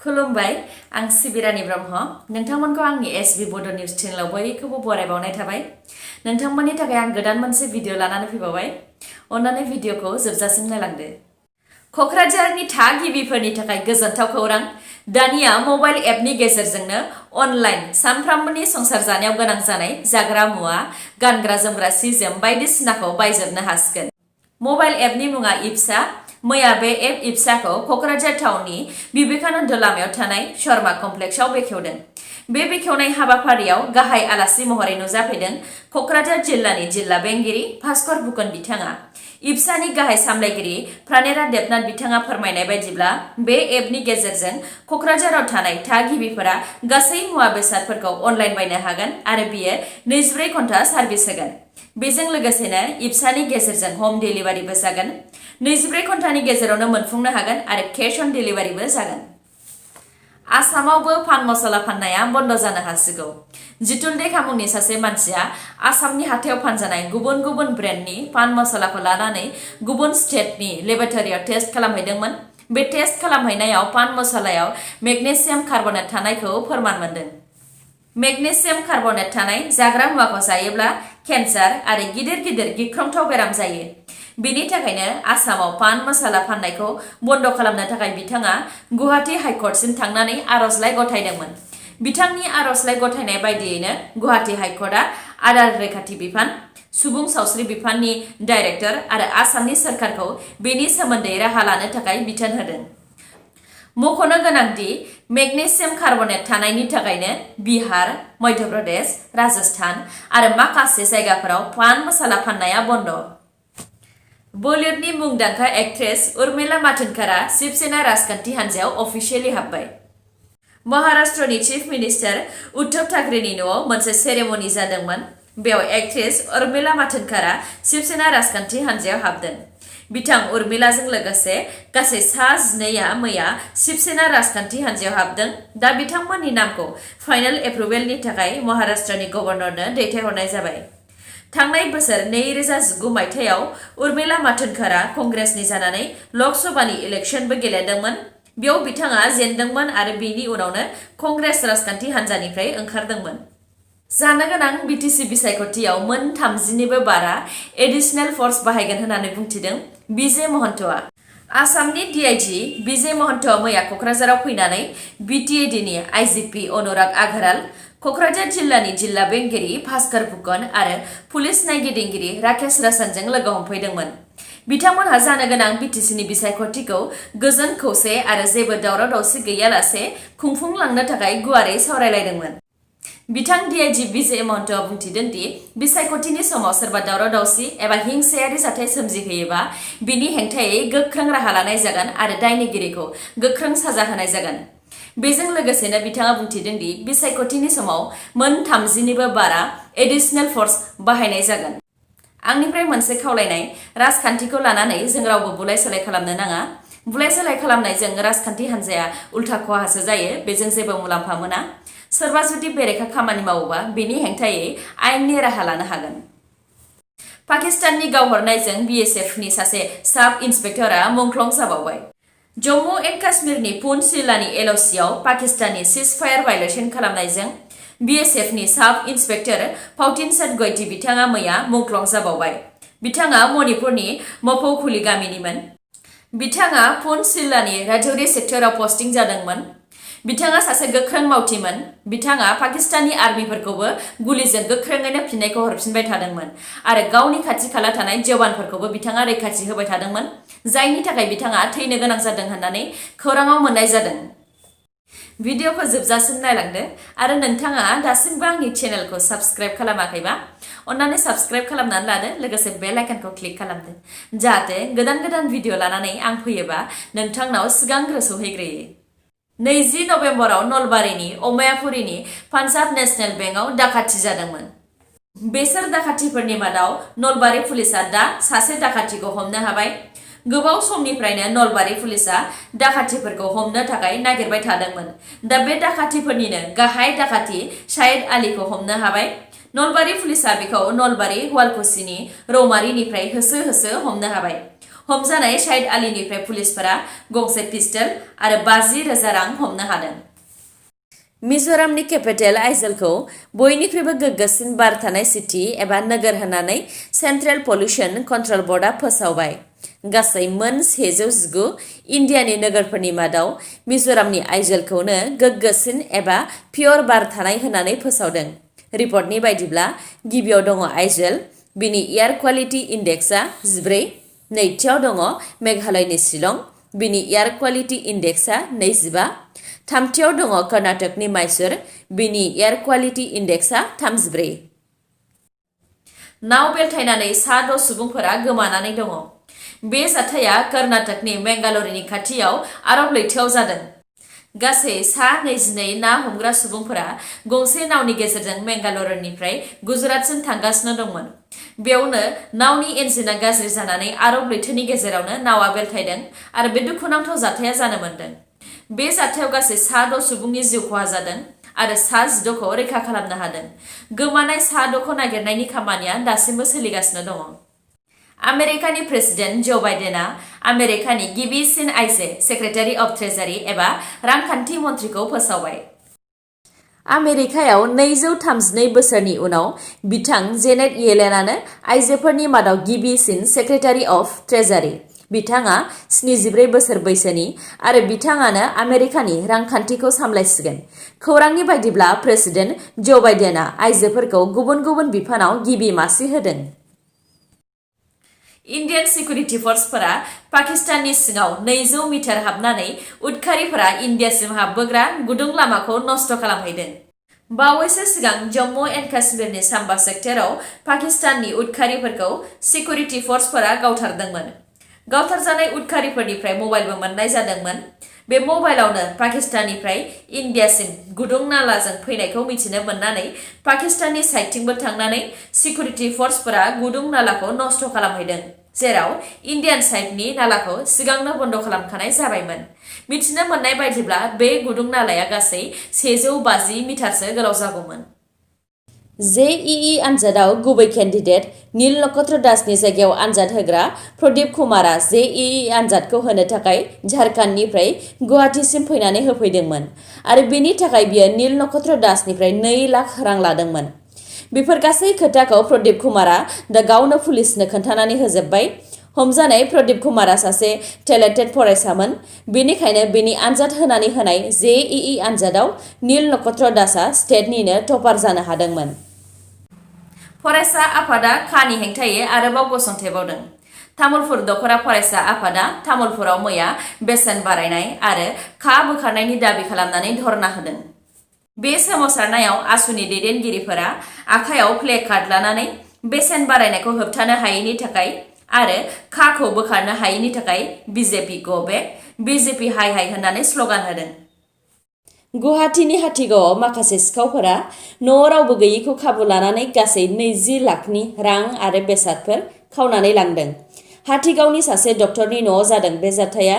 खुलुमबाय आं सिबिरानि ब्रह्म नोंथांमोनखौ आंनि एसबी बोडो न्यूज चेनेलाव बयखौबो बरायबावनाय थाबाय नोंथांमोननि थाखाय आं गोदान मोनसे भिडिअ लानानै फैबावबाय अन्नानै भिडिअखौ जोबजासिम नायलांदो क'क्राझारनि थागिबिफोरनि थाखाय गोजोनथाव खौरां दानिया मबाइल एपनि गेजेरजोंनो अनलाइन सानफ्रामबोनि संसार जानायाव गोनां जानाय जाग्रा मुवा गानग्रा जोमग्रा सि जोम बायदिसिनाखौ बायजोबनो हासिगोन मबाइल एपनि मुङा IPSA मैया बे एप IPSAखौ क'क्राझार टाउननि विवेकानन्द लामायाव थानाय शर्मा कमप्लेक्सआव बेखेवदों बे बेखेवनाय हाबाफारियाव गाहाय आलासि महरै नुजाफैदों क'क्राझार जिल्लानि जिल्ला बेंगिरि भास्कर बुकन बिथाङा IPSAनि गाहाय सामलायगिरि प्रानेरा देबनाथ बिथाङा फोरमायनाय बायदिब्ला बे एपनि गेजेरजों क'क्राझाराव थानाय थागिबिफोरा गासै मुवा बेसादफोरखौ अनलाइन बायनो हागोन आरो बियो 24 घन्टा सार्भिस होगोन बेजों लोगोसेनो IPSAनि गेजेरजों होम डेलिभारिबो जागोन 24 घन्टानि गेजेरावनो मोनफुंनो हागोन आरो कैश अन डेलिभारिबो जागोन आसामावबो पान मसला फाननाया बन्द जानो हासिगौ जितुल देखा मुंनि सासे मानसिया आसामनि हाथायाव फानजानाय गुबुन गुबुन ब्रेन्डनि पान मसलाखौ लानानै गुबुन स्टेटनि लेबरेटरियाव टेस्ट खालामहैदोंमोन बे टेस्ट खालामहैनायाव पान मसलायाव मेग्नेसियाम कार्बनेट थानायखौ फोरमान मोनदों मेग्नेसियाम कार्बनेट थानाय जाग्रा मुवाखौ जायोब्ला केन्सार आरो गिदिर गिदिर गिख्रंथाव बेराम जायो बेनि थाखायनो आसामाव पान मसाला फाननायखौ बन्द खालामनो थाखाय बिथाङा गुवाहाटी हाइकर्टसिम थांनानै आर'जलाइ गथायदोंमोन बिथांनि आर'जलाइ गथायनाय बायदियैनो गुवाहाटी हाइकर्टआ आदार रैखाथि बिफान सुबुं सावस्रि बिफाननि डाइरेक्टर आरो आसामनि सोरखारखौ बेनि सोमोन्दै राहा लानो थाखाय बिथोन होदों मख'नो गोनांदि मेग्नेसियाम कार्बनेट थानायनि थाखायनो बिहार मध्य प्रदेश राजस्थान आरो माखासे जायगाफोराव पान मसाला फाननाया बन्द बलिउडनि मुंदांखा एक्ट्रेस उर्मिला मातोंडकारा शिवसेना राजखान्थि हान्जायाव अफिसियेलि हाबबाय महाराष्ट्रनि चीफ मिनिस्टार उद्धव ठाकरेनि न'आव मोनसे सेरेमनि जादोंमोन बेयाव एक्ट्रेस उर्मिला मातोंडकारा शिवसेना राजखान्थि हान्जायाव हाबदों बिथां उर्मिलाजों लोगोसे गासै सा 12आ मैया शिवसेना राजखान्थि हान्जायाव हाबदों दा बिथांमोननि नामखौ फाइनाल एप्रुभेलनि थाखाय महाराष्ट्रनि गभर्नरनो दैथायहरनाय जाबाय थांनाय बोसोर 2019 मायथाइयाव उर्मिला मातोंडकारा कंग्रेसनि जानानै लकसभानि इलेक्शनबो गेलेदोंमोन बेयाव बिथाङा जेनदोंमोन आरो बेनि उनावनो कंग्रेस राजखान्थि हान्जानिफ्राय ओंखारदोंमोन जानो गोनां BTC बिसायख'थियाव मोन 30निबो बारा एडिशनेल फर्स बाहायगोन होननानै बुंथिदों बिजे महन्तआ आसामनि DIG बिजे महन्तआ मैया क'क्राझाराव फैनानै BTADनि IGP अनुराग आगराल क'क्राझार जिल्लानि जिल्ला बेंगिरि भास्कर बुकन आरो पुलिस नायगिदिंगिरि राकेश रशनजों लोगो हमफैदोंमोन बिथांमोनहा जानो गोनां BTCनि बिसायख'थिखौ गोजोन खौसे आरो जेबो दावराव दावसि गैयालासे खुंफुंलांनो थाखाय गुवारै सावरायलायदोंमोन बिथां DIG बिजे महन्तआ बुंथिदों दि बिसायख'थिनि समाव सोरबा दावराव दावसि एबा हिंसायारि जाथाय सोमजिहोयोबा बिनि हेंथायै गोख्रों राहा लानाय जागोन आरो दायनिगिरिखौ गोख्रों साजा होनाय जागोन बेजों लोगोसेनो बिथाङा बुंथिदों दि बिसायख'थिनि समाव मोन 30निबो बारा एडिशनेल फर्स बाहायनाय जागोन आंनिफ्राय मोनसे खावलायनाय राजखान्थिखौ लानानै जों रावबो बुलाय सोलाय खालामनो नाङा बुलाय सोलाय खालामनायजों राजखान्थि हान्जाया उल्था खहासो जायो बेजों जेबो मुलाम्फा मोना सोरबा जुदि बेरेखा खामानि मावोबा बेनि हेंथायै आयेननि राहा लानो हागोन पाकिस्ताननि गावहरनायजों BSFनि सासे साब इन्सपेक्टरा मुंख्लं जाबावबाय जम्मु एन्ड काश्मीरनि पुंछ जिल्लानि LOCआव पाकिस्ताननि सिजफायार भायलेसन खालामनायजों BSFनि साब इन्सपेक्टर फावथिनसाद गयति बिथाङा मैया मुंख्लं जाबावबाय बिथाङा मणिपुरनि मफौखुली गामिनिमोन बिथाङा पुंछ जिल्लानि राजौरी सेक्टराव पस्टिं जादोंमोन बिथाङा सासे गोख्रों मावथिमोन बिथाङा पाकिस्ताननि आर्मिफोरखौबो गुलिजों गोख्रोङैनो फिननायखौ हरफिनबाय थादोंमोन आरो गावनि खाथि खाला थानाय जवानफोरखौबो बिथाङा रैखाथि होबाय थादोंमोन जायनि थाखाय बिथाङा थैनो गोनां जादों होननानै खौराङाव मोननाय जादों भिडिअखौ जोबजासिम नायलांदो आरो नोंथाङा दासिमबो आंनि चेनेलखौ साबस्क्राइब खालामाखैबा अन्नानै साबस्क्राइब खालामनानै लादो लोगोसे बेल आइकनखौ क्लिक खालामदो जाहाथे गोदान गोदान भिडिअ लानानै आं फैयोबा नोंथांनाव सिगांग्रो सौहैग्रोयो 20 नभेम्बराव नलबारीनि अमायापुरीनि पान्जाब नेशनेल बेंकआव डाकाथि जादोंमोन बेसोर डाकाथिफोरनि मादाव नलबारी पुलिसआ दा सासे डाकाथिखौ हमनो हाबाय गोबाव समनिफ्रायनो नलबारी पुलिसआ डाकाथिफोरखौ हमनो थाखाय नागिरबाय थादोंमोन दा बे डाकाथिफोरनिनो गाहाय डाकाथि शाहिद आलीखौ हमनो हाबाय नलबारी पुलिसआ बेखौ नलबारी हुवालकुसिनि रौमारिनिफ्राय होसो होसो हमनो हाबाय हमजानाय शाहिद आलीनिफ्राय पुलिसफोरा गंसे पिस्टल आरो 50,000 रां हमनो हादों। मिजोरामनि केपिटेल आइजलखौ बयनिख्रुइबो गोग्गोसिन बार थानाय सिटी एबा नोगोर होननानै सेन्ट्रेल पल्युशन कन्ट्रल बर्डआ फोसावबाय। गासै मोन 119 इन्डियानि नोगोरफोरनि मादाव मिजोरामनि आइजलखौनो गोग्गोसिन एबा पियर बार थानाय होननानै फोसावदों। रिपर्टनि बायदिब्ला गिबियाव दङ आइजल, बिनि एयार क्वालिटी इन्डेक्सआ 14, नैथियाव दङ मेघालयनि शिलं, बिनि एयार क्वालिटी इन्डेक्सआ 25, थामथियाव दङ कर्नाटकनि माइसुर, बिनि एयार क्वालिटी इन्डेक्सआ 34। नाव बेलथायनानै सा 6 सुबुंफोरा गोमानानै दङ। बे जाथाया कर्नाटकनि मेंगालुरुनि खाथियाव आरब लैथोआव जादों। गासै सा 22 ना हमग्रा सुबुंफोरा गंसे नावनि गेजेरजों मेंगालुरुनिफ्राय गुजरातसिम थांगासिनो दंमोन। बेयावनो नावनि इन्जिना गाज्रि जानानै आरब लैथोनि गेजेरावनो नावा बेलथायदों आरो बे दुखुनांथाव जाथाया जानो मोन्दों। बे जाथायाव गासै सा 6 सुबुंनि जिउ खहा जादों आरो सा 12 खौ रैखा खालामनो हादों। गोमानाय सा 6 खौ नागिरनायनि खामानिया दासिमबो सोलिगासिनो दङ। आमेरिकानि प्रेसिडेन्ट जो बाइडेना आमेरिकानि गिबिसिन आइजो सेक्रेटारि अफ ट्रेजारि एबा रांखान्थि मन्थ्रिखौ फोसावबाय। आमेरिकायाव 232 बोसोरनि उनाव बिथां जेनेट येलेनानो आइजोफोरनि मादाव गिबिसिन सेक्रेटारि अफ ट्रेजारि। बिथाङा 74 बोसोर बैसोनि आरो बिथाङानो आमेरिकानि रांखान्थिखौ सामलायसिगोन। खौरांनि बायदिब्ला प्रेसिडेन्ट जो बाइडेना आइजोफोरखौ गुबुन गुबुन बिफानाव गिबि मासि होदों। इन्डियान सिकिउरिटि फर्सफोरा पाकिस्ताननि सिङाव 200 मिटार हाबनानै उदखारिफोरा इन्डियासिम हाबबोग्रा गुदुं लामाखौ नष्ट खालामहैदों। बावैसो सिगां जम्मु एन्ड काश्मीरनि साम्बा सेक्टराव पाकिस्ताननि उदखारिफोरखौ सिकिउरिटि फर्सफोरा गावथारदोंमोन। गावथारजानाय उदखारिफोरनिफ्राय मबाइलबो मोननाय जादोंमोन। बे मबाइलावनो पाकिस्ताननिफ्राय इन्डियासिम गुदुं नालाजों फैनायखौ मिथिनो मोननानै पाकिस्ताननि साइडथिंबो थांनानै सिकिउरिटि फर्सफोरा गुदुं नालाखौ नष्ट खालामहैदों, जेराव इन्डियान साइडनि नालाखौ सिगांनो बन्द खालामखानाय जाबायमोन। मिथिनो मोननाय बायदिब्ला बे गुदुं नालाया गासै 150 मिटारसो गोलाव जागौमोन। जेईई आनजादाव गुबै केन्डिडेट नील नक्षत्र दासनि जायगायाव आनजाद होग्रा प्रदीप कुमारा जेईई आनजादखौ होनो थाखाय झारखन्डनिफ्राय गुवाहाटीसिम फैनानै होफैदोंमोन आरो बेनि थाखाय बियो नील नक्षत्र दासनिफ्राय 2 लाख रां लादोंमोन। बेफोर गासै खोथाखौ प्रदीप कुमारा दा गावनो पुलिसनो खोन्थानानै होजोब्बाय। हमजानाय प्रदीप कुमारा सासे टेलेन्टेड फरायसामोन, बेनिखायनो बेनि आनजाद होनानै होनाय जेईई आनजादाव नील नक्षत्र दासआ स्टेटनिनो टपार जानो हादोंमोन। फरायसा आफादा खानि हेंथायै आरोबाव गसंथेबावदों। तामुलपुर दख'रा फरायसा आफादा तामुलपुराव मैया बेसेन बारायनाय आरो खा बोखारनायनि दाबि खालामनानै धरना होदों। बे सोमावसारनायाव आसुनि दैदेनगिरिफोरा आखायाव प्ले कार्ड लानानै बेसेन बारायनायखौ होबथानो हायैनि थाखाय आरो खाखौ बोखारनो हायैनि थाखाय बिजेपि गो बेक, बिजेपि हाय हाय होननानै स्लगान होदों। गुवाहाटीनि हाथिगावआव माखासे सिखावफोरा न'आव रावबो गैयैखौ खाबु लानानै गासै 20 लाखनि रां आरो बेसादफोर खावनानै लांदों। हाथिगावनि सासे डक्टरनि न'आव जादों बे जाथाया।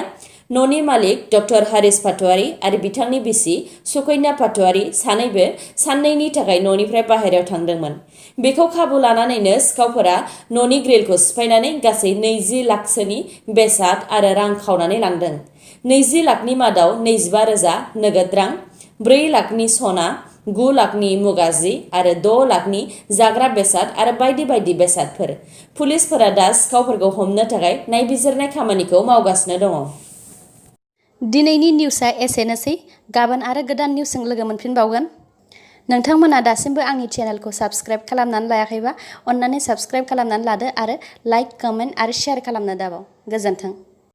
न'नि मालिक डक्टर हारिस पाटवारी आरो बिथांनि बिसि सुकन्या पाटवारी सानैबो साननैनि थाखाय न'निफ्राय बाहेरायाव थांदोंमोन। बेखौ खाबु लानानैनो सिखावफोरा न'नि ग्रिलखौ सिफायनानै गासै 20 लाखसोनि बेसाद आरो रां खावनानै लांदों। 20 लाखनि मादाव 25,000 नोगोद रां, 4 लाखनि सना, 9 लाखनि मुगा जि आरो 6 लाखनि जाग्रा बेसाद आरो बायदि बायदि बेसादफोर। पुलिसफोरा दा सिखावफोरखौ हमनो थाखाय नायबिजिरनाय खामानिखौ मावगासिनो दङ। दिनैनि निउसआ एसेनोसै। गाबोन आरो गोदान निउसजों लोगो मोनफिनबावगोन। नोंथांमोना दासिमबो आंनि चेनेलखौ साबस्क्राइब खालामनानै लायाखैबा अन्नानै साबस्क्राइब खालामनानै लादो आरो लाइक, कमेन्ट आरो शेयार खालामनो दाबाव। गोजोन्थों।